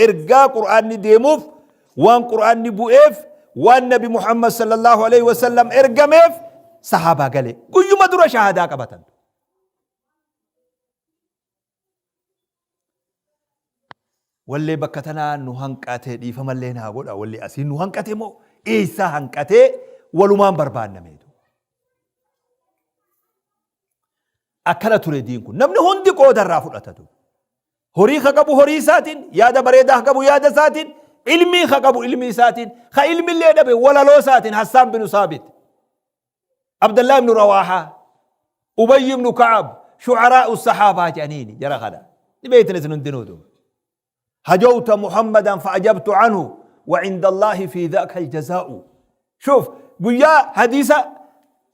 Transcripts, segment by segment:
Ergaa Qur'aanni deemuuf, waan Qur'aanni bu'eef, waan Nabi Muhammad sallallahu alaihi wasallam ergameef sahaabaa gale. Guyyuma dura shahaadaa qabatan. Wallee bakka tanaa nu hanqate, dhiifamallee naa godha. Wallee asii nu hanqate moo eessaa hanqatee walumaan barbaannameetu. Akkana ture diin kun. Namni hundi qooda irraa fudhata ture. Horii ka qabu horii isaatiin, yaada bareedaa ka qabu yaada isaatiin, ilmii ka qabu ilmii isaatiin, ka ilmillee dhabe walaloo isaatiin. Hassaan binu Saabit, Abdallah ibnu Rawaahaa, Ubayy ibnu Ka'ab, shu'araa'u sahaabaa jedhaniini jara kana. Ni beektan isin hundinuu duuba. Hajawta Muhammadan fa'ajabtu anhu wa inda Allahi fi dhaka aljazaa'u. Shuuf, guyyaa hadiisa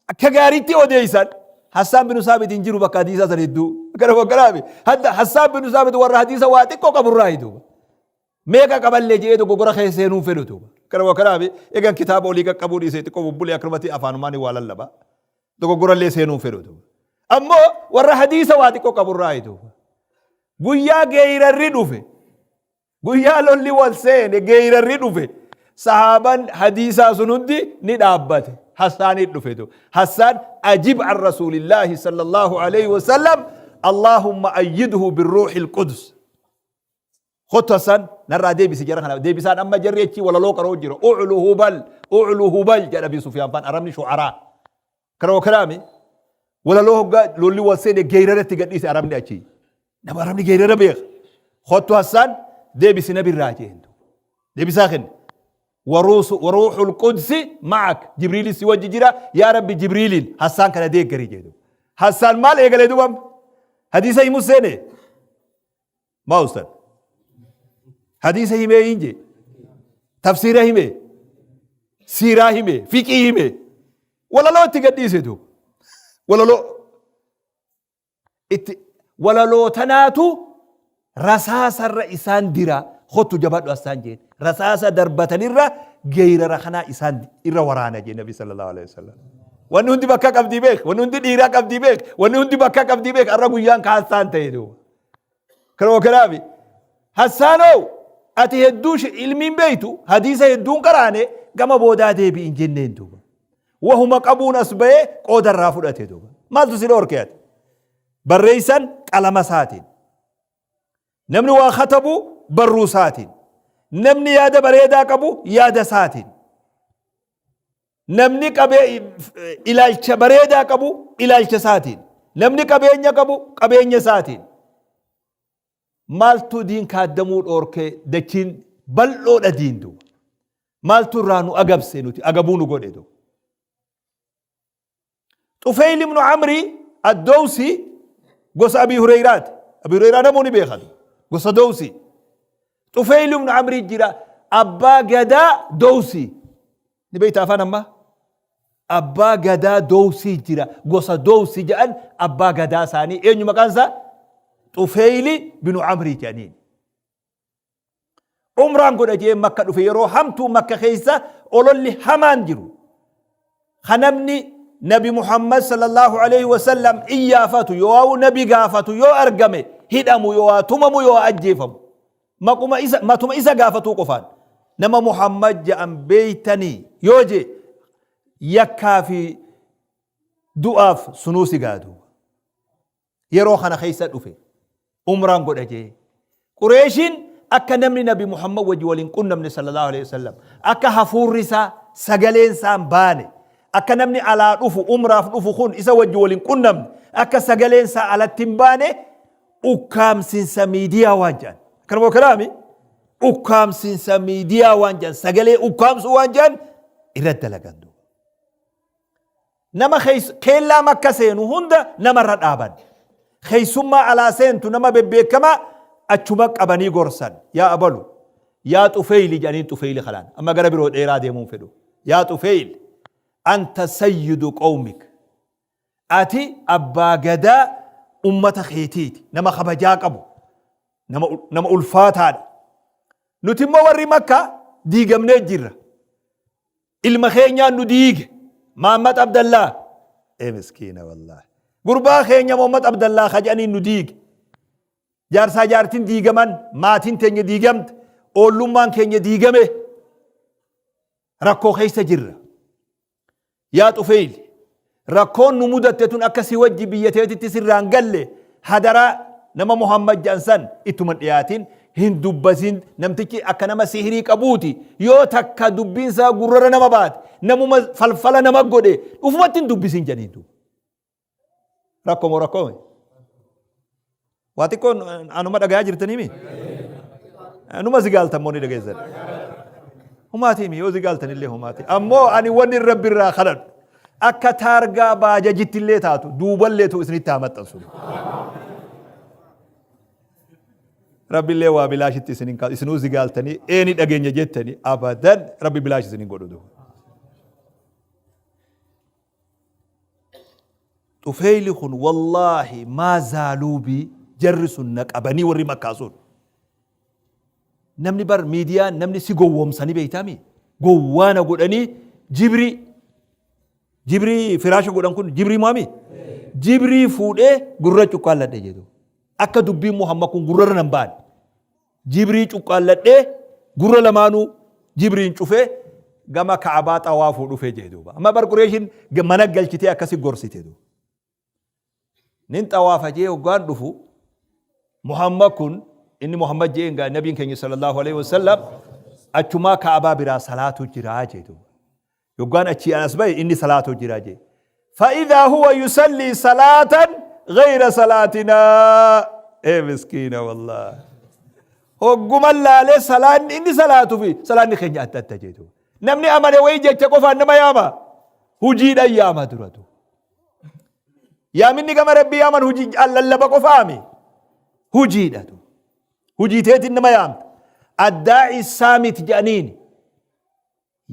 akka gaariitti odeeysan Hassaan binu Saabit hin jiru bakka hadiisaa san hedduu. Akkana wakkanaami. Hadda Hassaan binu Saabit warra hadiisa waa xiqqoo qaburraa duuba. Meeqa qaballee je'ee dogoggora keessa seenuu hin fedhu duuba. Akkana wakkanaami. Egan kitaaba olii qaqqabuu dhiisee xiqqoo bubbulee akkanumatti afaanumaan waa lallaba. Dogoggorallee seenuu hin fedhu duuba. Ammoo warra hadiisa waa xiqqoo qaburraa duuba. Guyyaa geeyrarri dhufe, guyyaa lolli wal seene, geeyrarri dhufe, sahaaban hadiisaa sun hundi ni dhaabbate. Hassaaniin dhufe duuba. Hassaan ajib an rasuulillaahi sallallahu alaihi wasallam, Allahumma ayyidhu birruuhil qudus. Kottu Hassaan, narraa deebisi jara kana. Deebisaan amma jarri achii walaloo qaroo jira. Uclu hubal, uclu hubal jedha Abii Sufyaan faan, arabni shu'araa. Kana wakalaami walaloo hoggaa lolli wal seene geeyraratti gadhiise arabni achii. Nama arabni geeyrara beeka. Kottu Hassaan, deebisi nabirraa jeen. Deebisaa kenne. Waruuxul qudsi ma'ak, Jibriili si wajji jira, yaa Rabbi Jibriiliin Hassaan kana deeggari jedhu. Hassaan maal eegalee dubam? Hadiisa himu seene. Maa ustad? Hadiisa himee hin jee. Tafsiira himee. Siiraa himee. Fiqii himee. Walaloo itti gadhiise duuba. Walaloo. Itti walaloo tanaatu rasaasarra isaan dira, kottu jabadhu Hassaan jeen. Rasaasa darbatanirra geeyrara kanaa isaan irra waraana jee Nabi sallallahu alaihi wasallam. Wanni hundi bakka qabdii beek. Wanni hundi dhiiraa qabdii beek. Wanni hundi bakka qabdii beek. Arra guyyaan ka Hassaan ta'e duuba. Kanuma kanaafi Hassaanoo, ati hedduu ilmiin beektu, hadiisa hedduun qaraane, gama boodaa deebi'in jenneen duuba. Wahuma qabuun as ba'ee qooda irraa fudhate duuba. Maaltu si dhoorke ati? Barreessan qalama isaatiin. Namni waa katabu barruu isaatiin. Namni yaada bareedaa qabu yaada isaatiin. Namni qabee ilaalcha bareedaa qabu ilaalcha isaatiin. Namni qabeenya qabu qabeenya isaatiin. Maaltu diin kaaddamuu dhoorke? Dachiin bal'oodha diin duuba. Maaltu irraa nu agabse, nuti agabuu nu godhe duuba? Xufeyl ibnu Amrii Addowsi gosa Abii Hureyraati. Abii Hureyraa namoonni beekan gosa Dowsi. Xufeyl ibnu Amrii jira, abbaa gadaa Dowsi. Ni beekta afaan ammaa? Abbaa gadaa Dowsii jira, gosa Dowsi jedhan, abbaa gadaa isaanii eenyu maqaan isaa? Xufeyli binu Amrii jedhaniin. Umraan godha jee Makka dhufe, yeroo hamtuu Makka keessa ololli hamaan jiru. Ka namni Nabi Muhammad sallallahu alaihi wasallam iyyaafatu yoo nabi gaafatu yoo argame hidhamu, yoo tumamu, yoo ajjeefamu. Maquma isa, matuma isa gaafatuu qofaan nama Muhammad ja'an beeytanii yoo jee yakkaa fi du'aaf sunuu si gaadu. Yeroo kana keessa dhufe umraan godha jee. Qureeshiin akka namni Nabi Muhammad wajji waliin qunnamne sallallahu alaihi wasallam, akka hafuurri isaa, sagaleen isaa hin baane, akka namni alaa dhufu, umraaf dhufu kun isa wajji waliin qunnamne, akka sagaleen isaa alatti hin baane ukkaamsinsa miidiyaa waan jedhan. Akkanuma kanaami ukkaamsinsa miidiyaa waan jedhan, sagalee ukkaamsuu waan jedhan irratti dalagan duuba. Nama keellaa Makka seenu hunda namarra dhaaban. Keessummaa alaa seentu, nama bebbeekamaa achuma qabanii gorsan. Yaa abalu, yaa Xufeyli jedhaniin Xufeyli kanaan. Amma gara biroo dheeraa deemuun fedhu. Yaa Xufeyl, anta sayyidu qawmik. Ati abbaa gadaa ummata keetiiti. Nama kabajaa qabu. Nama ulfaataadha. Nuti immoo warri Makkaa diigamnee jirra. Ilma keenyaan nu diige. Mahammad Abdallaa. Ee miskiina wallaahi. Gurbaa keenya Muhammad Abdallaa ka jedhaniin nu diige. Jaarsaa jaartiin diigaman, maatiin teenya diigamte. Oollummaan keenya diigame. Rakkoo keessa jirra. Yaa Xufeyli, rakkoon nu mudatte tun akka si wajji biyya teetitti sirraa hin galle hadaraa nama Muhammad jedhan san ittuma hin dhiyaatin, hin dubbatin, namtichi akka nama sihrii qabuuti, yoo takka dubbiin isaa gurrarra nama baate, namuma falfala nama godhe, ufumatti hin dubbisin jedhaniin duuba. Rakkoo moo rakkoo miti? Waa xiqqoo anuma dhagayaa jirtanii mi? Anuma zigaaltan moo ni dhageessan? Humaatii mi yoo zigaaltan illee humaatii. Ammoo ani wanni rabbi irraa kadhadhu akka taargaa baajajitti illee taatu duuballee tu isinitti haa maxxansu. Rabbi illee waa bilaashitti isin hin kaasu. Isinuu zigaaltanii eeni dhageenya jettanii abadan rabbi bilaash isin hin godhu. Xufeeyli kun wallaahi maa zaaluu bii jarri sun na qabanii warri makkaa sun. Namni bar miidiyaan namni si gowwoomsanii beektaami. Gowwaa na godhanii jibrii jibrii firaasha godhan kun jibrii mo'ami. Jibrii fuudhee gurra cuqqaalladhe jedhu. Akka dubbiin Muhammad kun gurrarra nan baane. Jibrii cuqqaalladhee gurra lamaanuu jibriin cufee gama Ka'abaa xawaafuu dhufe jee duuba. Amma bar Qureeshiin mana galchitee akkasi gorsite duuba. Nin xawaafa jee hoggaan dhufu Muhammad kun inni Muhammad jeen gaa nabiin keenya sallallahu alaihi wasallam achumaa Ka'abaa biraa salaatu jiraa jee duuba. Yoggaan achii an as bahe inni salaatoo jira jee. Fa'idhaa huwa yusallii salaatan gayra salaatinaa. Ee miskiina wallahi. Hogguman laalee salaanni inni salaatu fi salaanni keenya adda adda jee duuba. Namni amane wayii jecha qofaan nama yaama. Hujiidhaan yaama duratu. Yaaminni gama rabbii yaaman hujii lallaba qofaami. Hujiidha. Hujii teetiin nama yaamta. Addaa'i saamit jedhaniini.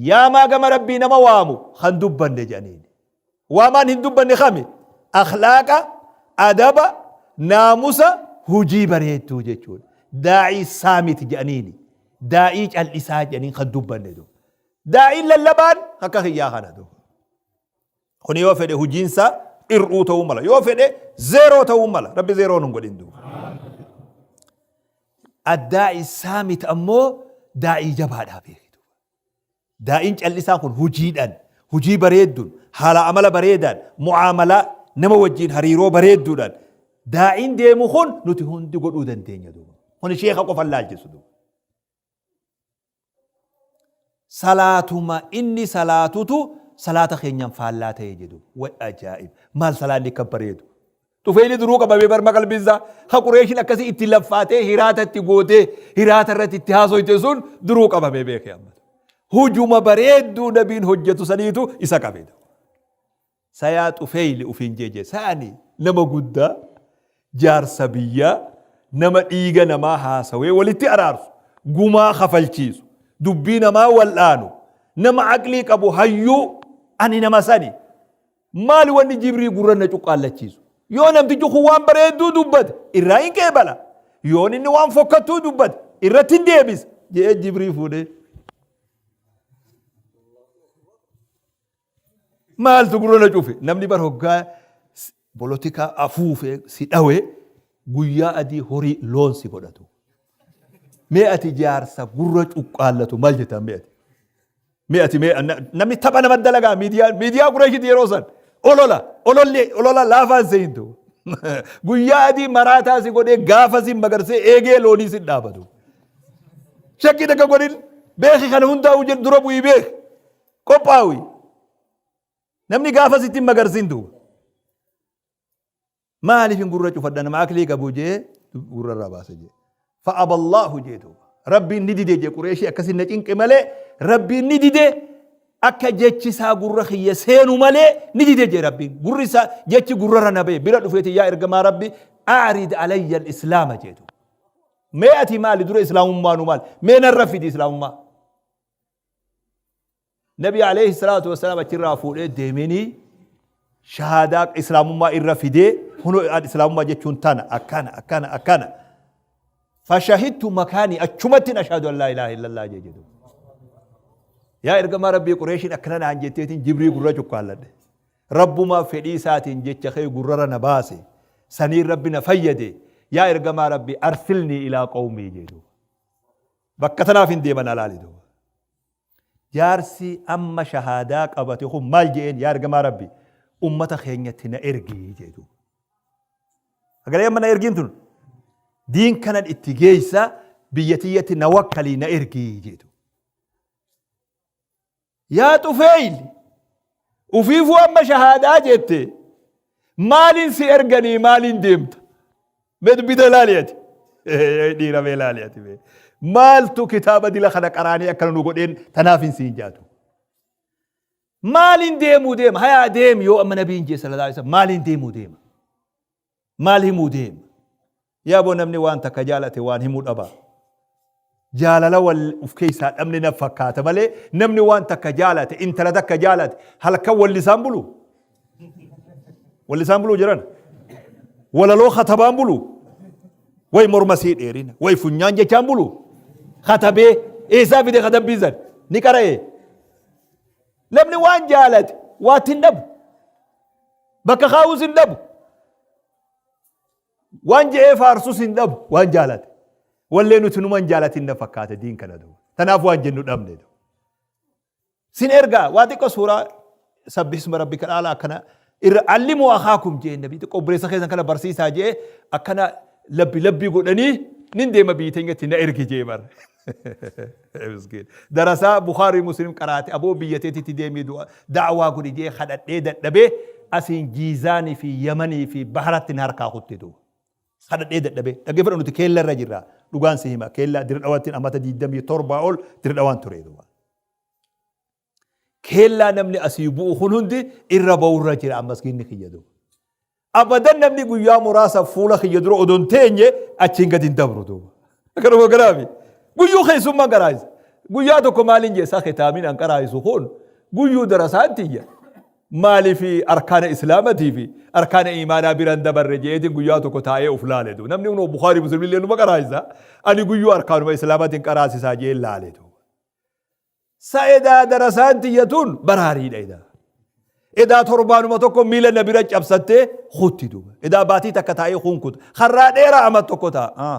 Yaamaa gama Rabbii nama waamu kan dubbanne jedhaniin. Waamaan hin dubbanne kami? Akhlaaqa, adaba, naamusa, hujii bareedduu jechuudha. Daa'ii saamit jedhaniini. Daa'ii cal'isaa jedhaniin kan dubbanne duuba. Daa'iin lallabaan akka kiyyaa kana duuba. Kuni yoo fedhe hujiinsaa ir'uu ta'uu mala. Yoo fedhe zeeroo ta'uu mala. Rabbi zeeroo nun godhin duuba. Addaa'i saamit ammoo daa'ii jabaadhaa beekitu. Daa'iin callisaa kun hujiidhaan, hujii bareedduun, haala amala bareedaan, mu'aamalaa nama wajjin hariiroo bareedduudhaan daa'iin deemu kun nuti hundi godhuu dandeenya duuba. Kuni sheeka qofa laalchisu duuba. Salaatuma inni salaatutu salaata keenyaan faallaa ta'e jedhu. Way ajaa'ib! Maal salaanni akka bareedu! Xufeeyli duruu qabamee barma qalbiin isaa ha Qureeshiin akkasii itti laffaatee hiraata itti gootee hiraata irratti itti haasoyte sun duruu qabamee beekee amma. Hujuma bareedduu nabiin hojjetu saniitu isa qabe. Sayaa Xufeeyli ufiin jee jee saani nama guddaa jaarsa biyyaa nama dhiiga namaa haasawee walitti araarsu gumaa kafalchiisu dubbii namaa wal'aanu nama aqlii qabu hayyuu ani nama sani maali wanni jibrii gurra na cuqqaallachiisu yoo namtichi kun waan bareedduu dubbate irraa hin qeebala yoon inni waan fokkattuu dubbate irratti hin deebisa jedhee jibrii fuudhee Maaltu gurra na cufe? Namni bar hoggaa polotikaa afuufee si dhawe guyyaa adii horii loon si godhatu. Mee ati jaarsa gurra cuqqaallatu maal jettaan mee ati? Mee ati mee namni tapha nama dalagaa miidiyaa miidiyaa Qureeshiiti yeroo san olola ololli olola laafaan seentu. Guyyaa adii maraataa si godhee gaafa si magarsee eegee loonii si dhaabatu. Shakkii takka godhin beeki kana hundaa'u jedhu dura bu'ii beeki. Qophaawi. Namni gaafa sitti hin magarsin duuba. Maaliif hin gurra cufadha nama aklii qabu jee gurra irraa baasa jee. Fa'aballaahu jee duuba. Rabbiin ni dide jee Qureeshii akkasii na cinqe malee Rabbiin ni dide akka jechi isaa gurra kiyya seenu malee ni dide jee Rabbiin. Gurri isaa jechi gurrarra na ba'e bira dhufeeti yaa ergamaa Rabbi a'rid alayya al-islaama jee duuba. Mee ati maali dura islaamummaa nu maali? Mee narra fidi islaamummaa. Nabi alayhi salaatu wasalaam achirraa fuudhee deemeenii shahaadaa islaamummaa irra fidee hunoo islaamummaa jechuun tana akkana akkana akkana. Fashahidtu makaanii achumattiin ashhadu an laa ilaaha illallah jee jedhu. Yaa ergamaa Rabbii Qureeshiin akkana naan jetteetiin jibrii gurra cuqqaalladhe. Rabbuma fedhii isaatiin jecha kee gurrara na baase. Saniin Rabbi na fayyade. Yaa ergamaa Rabbii arsilnii ilaa qawmii jedhu. Bakka tanaaf hin deeman alaali duuba. Jaarsi amma shahaadaa qabate kun maal je'een yaa ergamaa Rabbi ummata keenyatti na ergi jee duuba. Sagalee amma na ergiin tun diin kanan itti geessa biyya tiyyatti na wakkalii na ergi jee duuba. Yaa Xufeeyl ufiifuu amma shahaadaa jette maaliin si erganii maaliin deemta? Mee dubbita ilaali ati. Dhiira mee ilaali ati mee. Maaltu kitaaba dila kana qaraanii akkana nu godheen tanaaf hin siin jaatu. Maaliin deemuu deema? Hayaa deemi yoo amma nabiin jee sallallahu alaihi wasallam maaliin deemuu deema? Maal himuu deema? Yaa boo namni waan takka jaalate waan himuu dhaba. Jaalala wal uf keessaa dhabne na fakkaata malee namni waan takka jaalate intala takka jaalate halkan wallisaan bulu. Wallisaan buluu jiran. Walaloo katabaan bulu. Way morma sii dheerina. Way funyaan jechaan bulu. Katabee eessaa fide katabbii san ni qara'e. Namni waan jaalate waatti hin dhabu. Bakka kaa'uus hin dhabu. Waan je'ee faarsus hin dhabu waan jaalate. Wallee nuti numa hin jaalatin na fakkaata diin kana duuba. Tanaaf waan jennu dhabne duuba. Sin ergaa waa xiqqoo suuraa sabbihisma rabbika dhaala akkana irra allimuu akaakum jee nabii xiqqoo obboleessa keessan kana barsiisaa jee akkana labbi labbii godhanii nin deema biyyi teenyatti na ergi jee bar. Miskiin. Darasaa Bukhaarii Muslim qaraate aboo biyya teetitti deemii du'a da'waa godhi jee kadhadhee dadhabee asiin Jiizaanii fi Yamanii fi Baharatti na harkaa kutte duuba. Kadhadhee dadhabee dhaggeeffadhu nuti keella irra jirra dhugaan si hima keella dirdhawatti amata 27 ol dirdhawaan ture duuba. Keellaa namni asii bu'u kun hundi irra ba'urra jira ammas ginni kiyya duuba. Abadan namni guyyaa muraasa fuula kiyya dura odoo hin teenye achiin gadi hin dabru duuba. Akkanuma garaafi. Guyyuu keessummaan qaraayisa. Guyyaa tokko maaliin jee isaa kitaabni an qaraayisu kun guyyuu darasaan tiyya. Maaliif arkaana islaamatii fi arkaana imaanaa biraan dabarre jeetiin guyyaa tokko taa'ee of laale duuba. Namni kun Bukhaarii Muslim illee numa qaraayisa. Ani guyyuu arkaanuma islaamaatiin qaraasisaa jee laale duuba. Sa edaa darasaan tiyya tun baraariidha edaa. Edaa torbaanuma tokko miila na bira cabsattee kutti duuba. Edaa baatii takka taa'ee kun kuta. Karraa dheeraa ama tokko ta'a.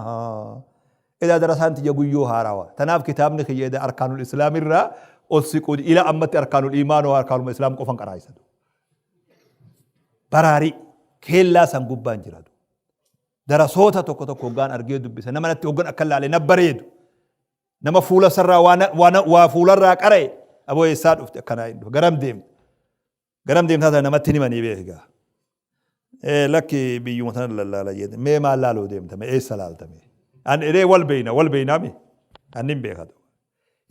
Edaa darasaan tiyya guyyoo haarawa. Tanaaf kitaabni kiyya edaa arkaanul islaam irraa ol siquu ila ammatti arkaanul iimaan arkaanuma islaam qofan qaraayisa. Baraarii keellaa san gubbaan jira. Darasoota tokko tokko hoggaan argee dubbisa. Nama natti hoggan akka laale na bareedu. Nama fuula sarraa waa fuularraa qara'e aboo eessaa dhufte akkanaa hin dhufe garam deemte garam deemtaa sana namatti hin himanii beeki gaa. Ee lakki biyyuma tana lallaala jedhe mee maal laaluu deemta mee eessa laalta mee an eree wal beeyna wal beeynaa mi an hin beekatu.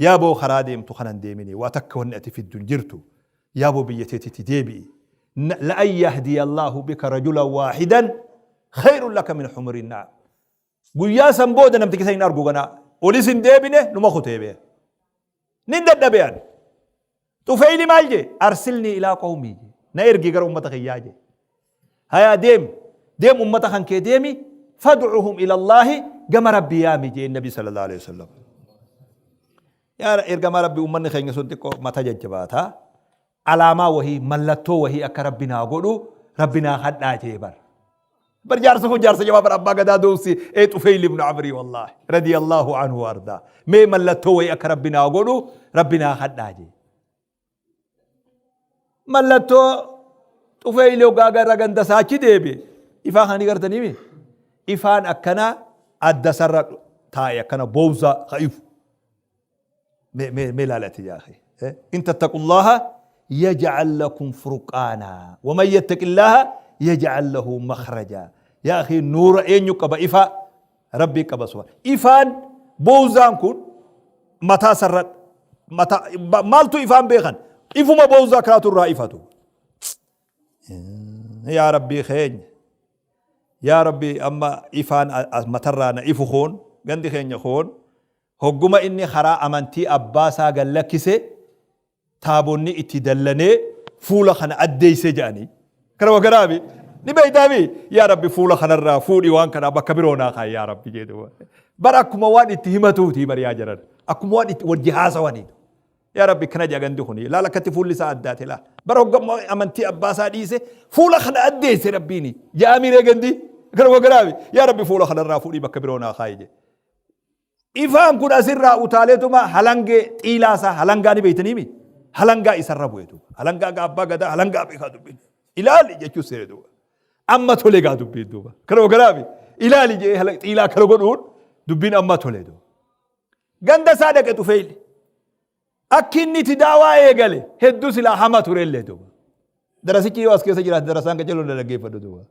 Yaa boo karaa deemtu kanan deemini waa takka wanni ati fiddu hin jirtu yaa boo biyya teetitti deebi'i. La'an yahdiya Allahu bika rajulan waahidan khayrun laka min humri na'am. Guyyaa san booda namtichi san hin argu ganaa. Olis hin deebine numa kutee bee. Nin dadhabe ani. Xufeeyli maal jee? Arsilnii ilaa qawmii jee. Na ergii gara ummata kiyyaa jee. Hayaa deemi. Deem ummata kan kee deemi. Fadcuhum ila Allaahi gama Rabbi yaami jee Nabi sallallahu alaihi wasallam. Yaa ergamaa Rabbi ummanni keenya sun xiqqoo mata jajjabaataa. Alaamaa wahii mallattoo wahii akka Rabbi naa godhu Rabbi naa kadhaa jee bar. Bar jaarsa kun jaarsa jabaa bar abbaa gadaa doofsi ee Xufeyl ibn Amrii wallaahi radiyallahu anhu ardaa. Mee mallattoo wahii akka Rabbi naa godhu Rabbi naa kadhaa jee. Mallattoo Xufeyl hoggaa gara ganda isaa achi deebi'e ifaa kana ni gartanii mi? Ifaan akkana adda sarra taa'e akkana boowza ka ifu. Mee mee mee laali ati yaa akhi. In tattaqullaha yaj'al lakum furqaana wa man yattaqillaha yaj'al lahu makhraja. Yaa akhi nuura eenyu qaba ifa rabbii qaba subhaan. Ifaan boowzaan kun mataa sarra mataa maaltu ifaan beekan ifuma boowzaa kanaatu irraa ifatu. Yaa rabbii keenya yaa rabbii amma ifaan matarraa na ifu kun gandi keenya kun Hogguma inni karaa amantii abbaa isaa gad lakkise taabonni itti dallanee fuula kana addeeyse jedhanii. Kana wagaraami. Ni beeytaami? Yaa Rabbi fuula kanarraa fuudhi waan kanaa bakka biroo naa kaa'i yaa Rabbi jedhu. Bar akkuma waan itti himatuuti bar yaa jaran. Akkuma waan itti wajji haasawaniitu. Yaa Rabbi kana jedha gandi kuni. Laal akkatti fuulli isaa addaate laal. Bara hoggama amantii abbaa isaa dhiise fuula kana addeesse Rabbiini. Ja'amii ree gandi. Kana wagaraami. Yaa Rabbi fuula kanarraa fuudhii bakka biroo naa kaa'i jedhe. Ifaan kun asirraa utaaleetuma halangee xiilaa isaa halangaa ni beeytaniimi. Halangaa isarra bu'e duuba. Halangaa gaa abbaa gadaa halangaa beekaa dubbiin. Ilaali jechuu seene duuba. Amma tole gaa dubbiin duuba. Kana garaafi ilaali jee xiilaa kana godhuun dubbiin amma tole duuba. Ganda isaa dhaqe Xufeeyli. Akki inni itti daawaa eegale hedduu silaa hama turellee duuba. Darasichi yoo as keessa jiraate darasaan qajeeluu na dhaggeeffadhu duuba.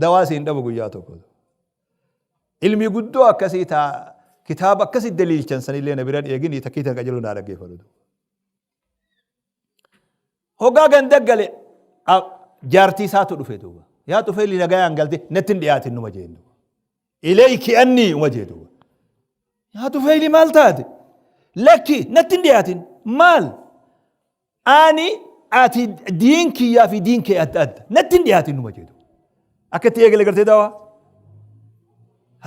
Dawaa siin dhabu guyyaa tokko. Ilmi guddoo akkasii taa kitaaba akkasii daliilchan sanillee na bira eegini takkii tan qajeeluu naa dhaggeeffadhu duuba. Hoggaa ganda gale jaartii isaatu dhufe duuba. Yaa Xufeeyli nagayaan galte natti hin dhiyaatin numa jeen duuba. Ilayki annii uma jee duuba. Yaa Tufeeyli maal taate? Lakki natti hin dhiyaatin. Maal? Ani ati diin kiyyaa fi diin kee adda adda. Natti hin dhiyaatin numa jee duuba. Akka itti eegale gartee daawaa.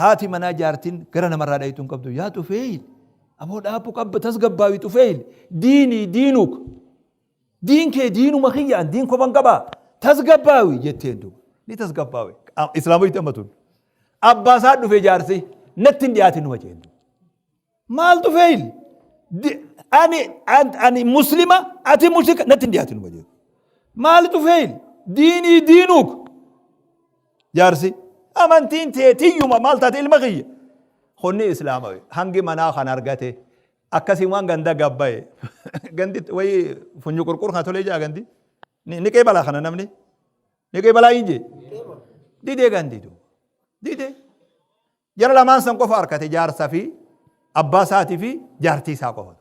Haati manaa jaartiin gara namarraa dhayitu hin qabdu. Yaa Tufeeyli aboo dhaabbu qabba tasgabbaawi Tufeeyli diinii diinuk. Diin kee diinuma kiyya an diin koban qabaa tasgabbaawi jetteen duuba. Ni tasgabbaawe. Islaamoyti amma tun. Abbaa isaa dhufe jaarsi natti hin dhiyaatin numa jeen duuba. Maal Tufeeyli? Ani ani muslima ati mushrika natti hin dhiyaatin numa jeen. Maal Tufeeyli? Diinii diinuuk. Jaarsi amantiin tee tiyyuma maal taate ilma kiyya. Konni islaamawe hangi manaa kan argate Akkasiin waan ganda gabbaye. Gandi wayii funyu qurqur kana tolee jaa gandi. Ni qeebalaa kana namni. Ni qeebalaa hin jee. Didee gandi duuba. Didee. Jara lamaan san qofa arkate jaarsa fi abbaa isaatii fi jaartii isaa qofa.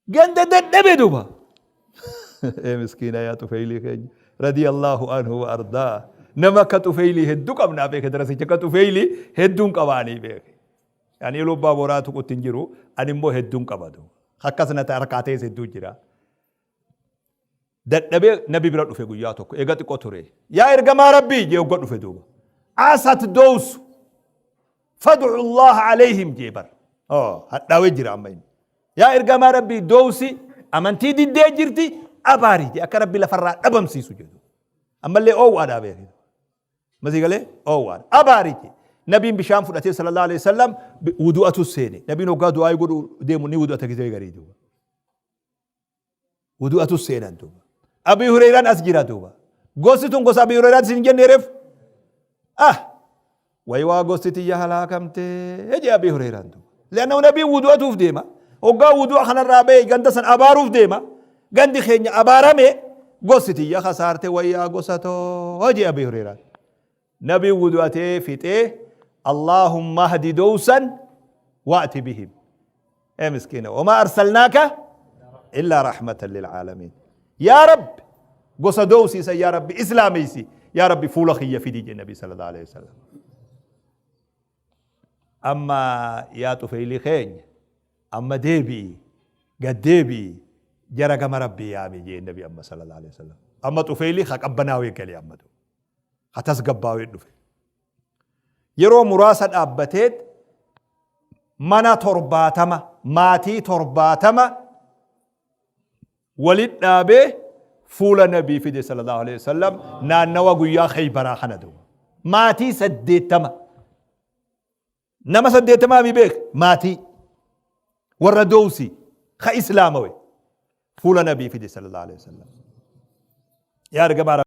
Ganda dadhabe duba. Ee miskiina yaa Xufeylii keenya. Radiyallahu anhu wa ardaa. Nama akka Xufeylii hedduu qabnaa beeke darasicha akka Xufeylii hedduun qabaanii beeke. Ani iluu abbaa boraa tuqutti hin jiru ani immoo hedduun qaba duuba. Akkas na harkaa ta'es hedduu jira. Dadhabee nabi bira dhufe guyyaa tokko eega xiqqoo ture. Yaa ergamaa rabbii jee hogga dhufe duuba. Asat doosu fad'u Allah alayhim jee bar. Oh, hadhaawee jira amma inni. Yaa ergamaa rabbii doowsi amantii diddee jirti abaari jee akka rabbi lafarraa dhabamsiisu jedhu. Ammallee oowwaadhaa beeku. Masii galee oowwaadha. Abaari jee. Nabiin bishaan fudhatee sallallahu alaihi wasallam wudu'atu seene. Nabiin hoggaa du'aa godhu deemu ni wudu'ata gisee garii duuba. Wudu'atu seenan duuba. Abii Hureyraan as jira duuba. Gosti tun gosa Abii Hureyraan isin jenne reef. Ah! Wayi waa gosti tiyya halaakamtee jee Abii Hureyraan duuba. Leannahu nabiin wudu'atuuf deema. Hoggaa wudu'a kanarraa ba'e ganda san abaaruuf deema. Gandi keenya abaarame gosti tiyya kasaarte wayyaa gosa too jee Abii Hureyraan. Nabiin wudu'atee fixee Allaahumma hdi dowsan wa'ti bihim. Ee miskiina wamaa arsalnaaka illaa rahmatan lilcaalamiin. Yaa Rabbi gosa dowsiisa yaa Rabbi islaameysi yaa Rabbi fuula kiyya fidi jedhe Nabi sallallahu alaihi wasallam. Amma yaa Xufeylii keenya amma deebi'i gad deebi'i jara gama Rabbii yaami jee Nabi amma sallallahu alaihi wasallam. Amma Xufeylii ka qabbanaawee gale amma duuba. Ka tasgabbaawee dhufe. Yeroo muraasa dhaabbateet mana 70 maatii 70 walit dhaabee fuula nabii fide sallallahu alaihi wasallam naannawa guyyaa Khaybaraa kana duuba. Maatii 80. Nama 80 mi beek maatii warra dowsi ka islaamawe fuula nabii fide sallallahu alaihi wasallam. Yaa ergamaa